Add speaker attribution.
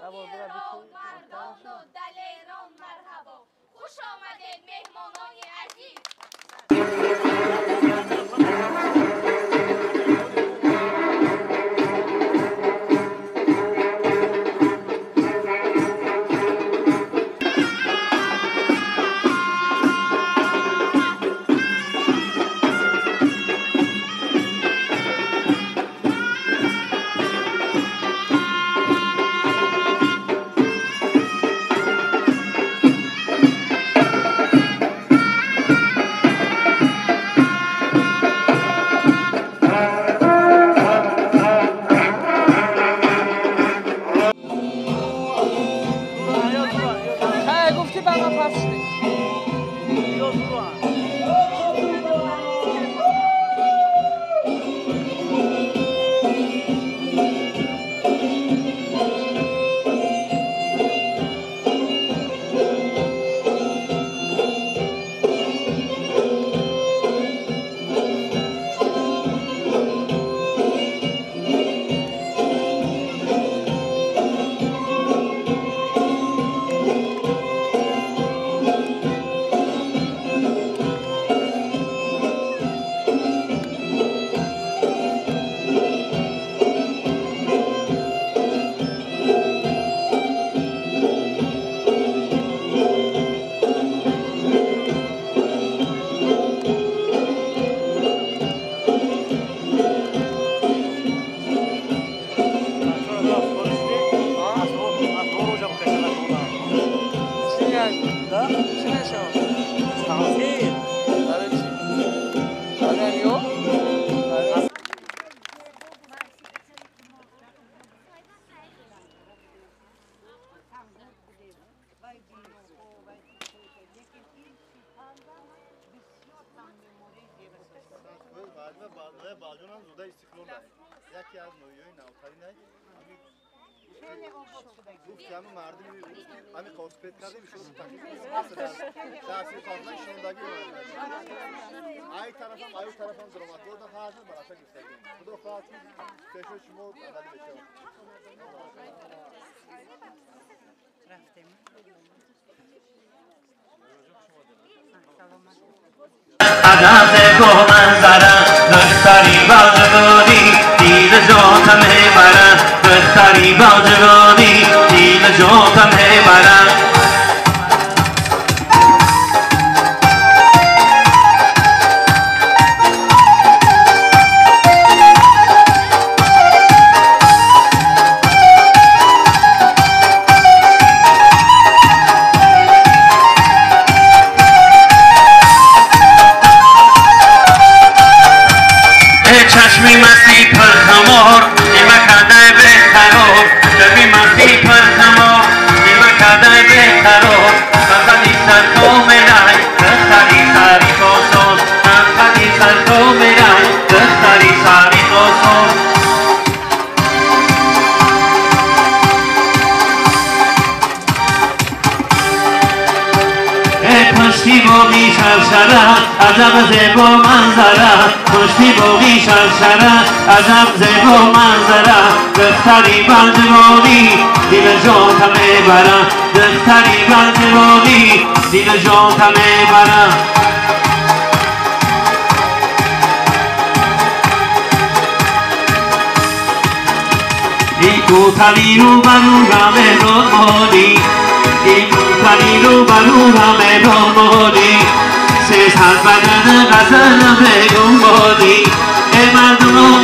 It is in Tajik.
Speaker 1: Мардону далерон марҳабо, хуш омадед меҳмонони азиз.
Speaker 2: عجب زیبا منظره، دختری با جوانی دل جاتم بره، دختری با جوانی دل جاتم بره. چشمی مستی پر خمار نیمه کرده به قرار، چشمی مستی پر خمار نیمه کرده به قرار، بغلی سر تو میرای دختری سری تو سوز، بغلی سر تو میرای دختری سری تو سوز. پشتی باقی شرشره عجب زیبا منظره، پشتی باقی شرشره عجب زیبا منظره، دختری بندوانی دل جاتم بره، دختری بندوانی دل جاتم بره. این کوتلی رو برو رمه این کوتلی رو برو رمه رمانی، سه سال بدن غزل بگم بادی، ای مردم